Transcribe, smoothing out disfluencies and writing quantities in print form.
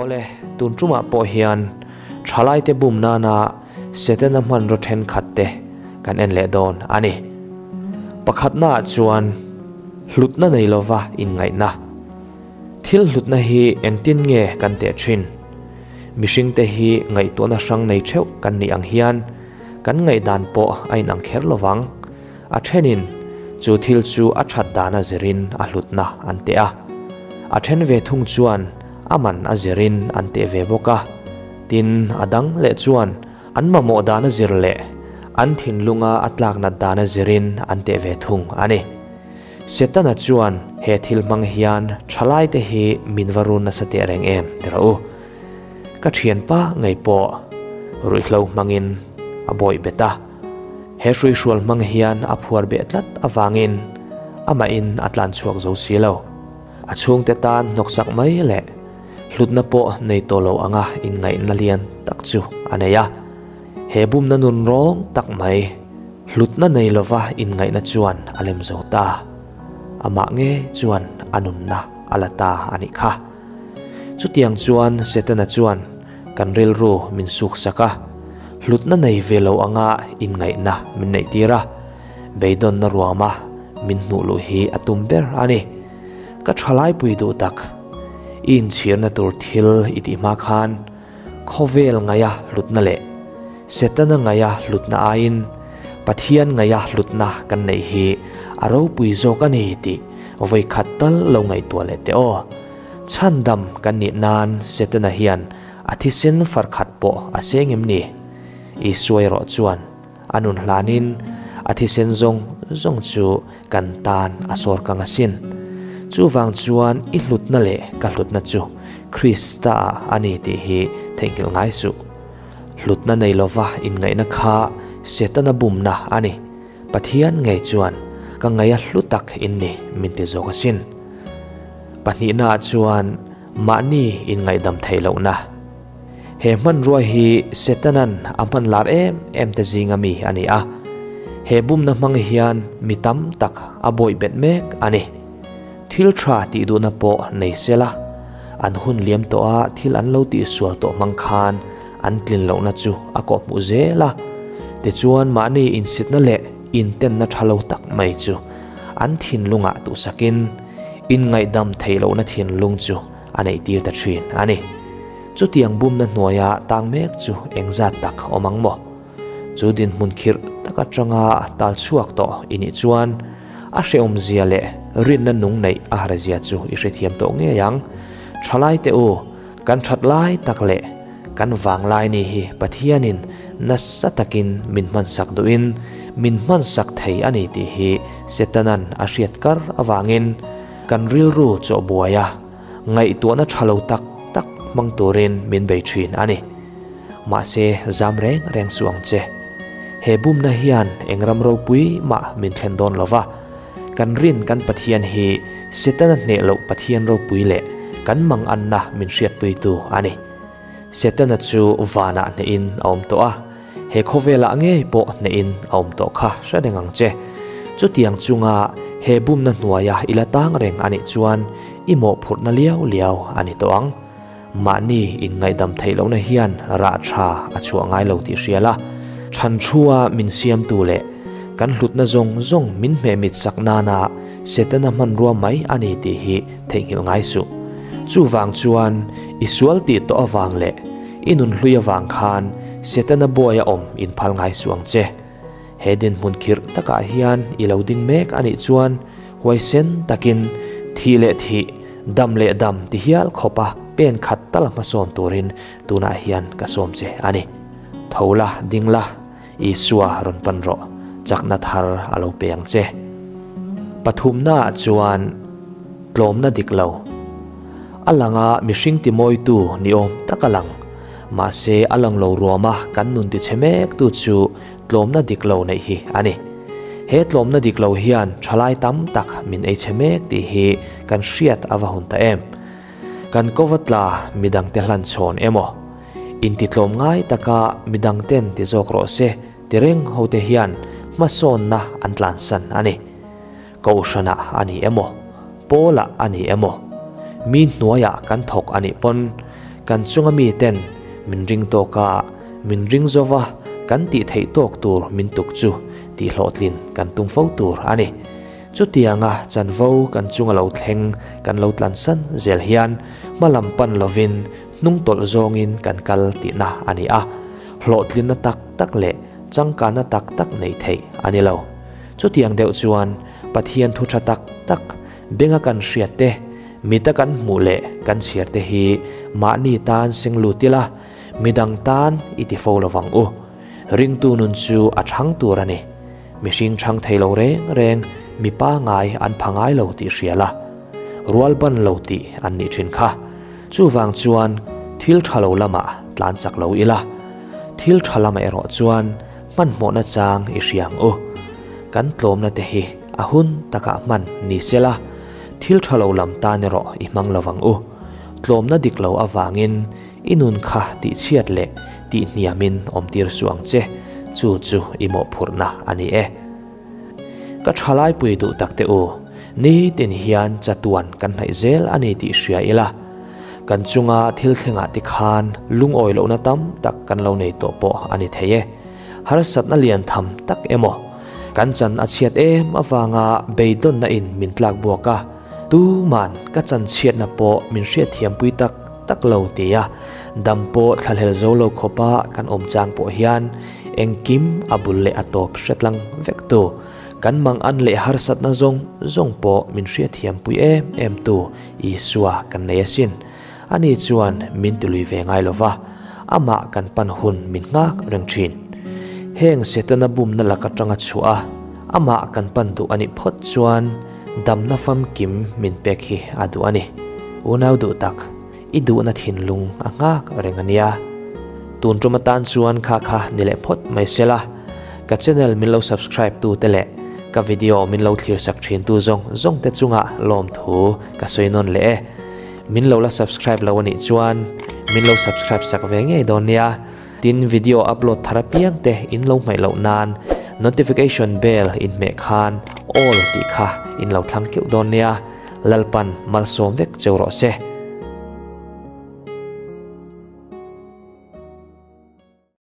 Awle, tun tumah pawh hian thalaite bum nana Setana hmanraw thenkhat te kan en leh dawn a ni. Pakhatnaah chuan hlutna nei lova inngaihna. Thil hlutna hi engtin nge kan teh thin? Mihringte hi ngaihtuahna hrang nei theuh kan nih ang hian kan ngaihdan pawh a inang kher lovang. A thenin chu thil chu a that dan a zirin a hlutna an teh a. A then ve thung chuan a man a zirin an teh ve bawk a. Tin, a dang leh chuan an mamawh dan a zir leh an thinlunga a tlaknat dan a zirin an teh ve thung a ni. Setana chuan he thil hmang hian thalaite hi min va run nasa teh reng em ti rawh u. Ka thianpa ngei pawh ruihhlo hmangin a bawih bet a. He hruihrual hmang hian a phuar beh tlat avangin amahin a tlan chhuak zo si lo. A chhungte tan hnawksak mai leh hlutna pawh nei tawh lo anga inngaihna lian tak chu a nei a. He bumna nun rawng tak mai hlutna nei lova inngaihna chuan a lem zo ta. Amah nge chuan a nunna a la ta a nih kha. Chutiang chuan Setana chuan kan rilru min suksak a, hlutna nei ve lo anga inngaihna min neihtir a, beidawnna ruama min hnuh luh hi a tum ber a ni. Ka thalaipui duh tak, i inchhirna tur thil i tih hma khan khawvel ngaia hlutna leh Setana ngaia hlutna aiin Pathian ngaia hlutna kan neih hi a ropui zawk a ni tih vawi khat tal lo ngaihtuah leh teh aw. Chhandam kan nih nan Setana hian a thisen far khat pawh a seng em ni? Isua erawh chuan a nun hlanin a thisen zawng zawng chu kan tan a sawr kang asin. Chuvang chuan i hlutna leh ka hlutna chu Krista ah a ni tih hi theihnghilh ngai suh. Hlutna nei lova inngaihna kha Setana bumna a ni. Pathian ngei chuan ka ngaih a hlu tak in ni min ti zawk asin. Pahnihna ah chuan mahni inngaihdam theih lohna. He hmanrua hi Setanan a hman lar em em te zinga mi a ni a. He bumna hmang hian mi tam tak a bawih bet mek a ni. Thil tha tih duhna pawh nei sela, an hun liam tawh a thil an lo tihsual tawh hmang khan an tlin lohna chu a kawhhmuh zel a. Tichuan mahni insitna leh intenna tha lo tak mai chu an thinlungah tuhsakin inngaihdam theih lohna thinlung chu a neihtir ta thin a ni. Chutiang bumna hnuaia tang mek chu engzat tak awm ang maw? Chu dinhmun khirh tak atanga tal chhuak tawh i nih chuan a hrehawmzia leh rinna nung neih a harzia chu i hrethiam tawh ngei ang. Thalai teh u, kan that lai tak leh kan vang lai ni hi Pathianin nasa takin min hmansak duhin min hmansak thei a ni tih hi Setanan a hriat kar avangin kan rilru chawhbuai a, ngaihtuahna tha lo tak tak hmang turin min bei thin a ni. Mahse, zam reng reng suh ang che. He bumna hian eng ram ropui mah min thlen dawn lo va, kan rin kan Pathian hi Setana hneh loh Pathian ropui leh kan manganna min hriatpuitu a ni. Setana chu vanah hnehin a awm tawh a, he khawvelah ngei pawh hnehin a awm tawh kha hre reng ang che. Chutiang chunga he bumna hnuaia i la tang reng a nih chuan i mawhphurhna liau liau a ni tawh ang. Mahni inngaihdam theih lohna hian rah tha a chhuah ngai lo tih hria la, chhan thua min siamtu leh kan hlutna zawng zawng min hmehmit sak nana Setana hmanrua mai a ni tih hi theihnghilh ngai suh. Chuvang chuan i sual tih tawh avang leh i nun hlui avang khan Setana buai a awm inphal ngai suh ang che. He dinhmun khirh takah hian i lo ding mek a nih chuan huaisen takin thih leh thih, dam leh dam ti hial khawpa pen khat tal hmasawn turin tunah hian ka sawm che a ni. Tho la, ding la, Isua rawn pan rawh, chakna thar a lo pe ang che. Pathumnaah chuan tlawmna dik lo. A langa mihring timawitu ni awm tak a lang. Mahse a lang lo ruama kan nun tichhe mek tu chu tlawmna dik lo neih hi a ni. He tlawmna dik lo hian thalai tam tak min ei chhe mek tih hi kan hriat a va hun ta em. Kan kova tla midangte hlan chhawn emaw, intitlawm ngai taka midangten ti zawk rawh se ti reng hote hian hmasawnna an tlansan a ni. Kohhranah a ni emaw, Pawlah a ni emaw, mi hnuaiah kan thawk a nih pawn Kan chunga mi ten min ring tawk a, min ring zova kan tih theih tawk tur min tuk chu tih hlawhtlin kan tum fo tur a ni. Chutianga chanvo kan chunga lo thleng kan lo tlansan zel hian hmalam pan lovin hnung tawlh zawngin kan kal tihna a ni a, hlawhtlinna tak tak leh changkanna tak tak neih theih a ni lo. Chutiang deuh chuan Pathian thu tha tak tak benga kan hriat te, mita kan hmuh leh kan chhiar te hi mahni tan seng lut ila, midang tan i ti fo lovang u. Ringtu nun chu a chhang tur a ni. Mihring chhang thei lo reng reng mi pangai an pha ngai lo tih hria la, rual ban lo tih an nih thin kha. Chuvang chuan thil tha lo lamah tlan chak lo ila, thil tha lamah erawh chuan hmanhmawhna chang i hria ang u. Kan tlawmna te hi a hun takah hman ni sela, thil tha lo lam tan erawh i hmang lovang u. Tlawmna dik lo avangin i nun kha tihchhiat leh tihhniamin awmtir suh ang che, chu chu i mawhphurhna a ni e. Ka thalaipui duh tak te u, nitin hian chatuan kan hnaih zel a ni tih hria ila, kan chunga thil thlengah te khan lungawi lohna tam tak kan lo nei tawh pawh a ni thei e. Harsatna lian tham tak emaw, kan chan a chhiat em avanga beidawnna in min tlak buak a, tuman ka chan chhiatna pawh min hriatthiampui tak tak lo tia dam pawh thlahlel zo lo khawpa kan awm chang pawh hian engkim a bul leh a tawp hretlang vek tu, kan mangan leh harsatna zawng zawng pawh min hriatthiampui em em tu Isua kan nei asin. Ani chuan min tilui ve ngai lova, amah kan pan hun min nghak reng thin. Heng Setana bumna lak atanga chhuah a, amah kan pan duh a nih phawt chuan damna famkim min pek hi a duh a ni. Unau duh tak, i duhna thinlung a nghak reng a nia. Tun tum atan chuan kha kha ni leh phawt mai sela, ka channel min lo subscribe tu te leh ka video min lo thlir sak thin tu zawng zawng te chungah lawmthu ka sawi nawn leh e. Min lo la subscribe lo anih chuan min lo subscribe sak ve ngei dawn nia. Tin video upload thar apiang te in lo hmaih loh nan notification bell in hmeh khan all tih kha in lo thlang keuh dawn nia. Lalpan malsawm vek cheu rawh se.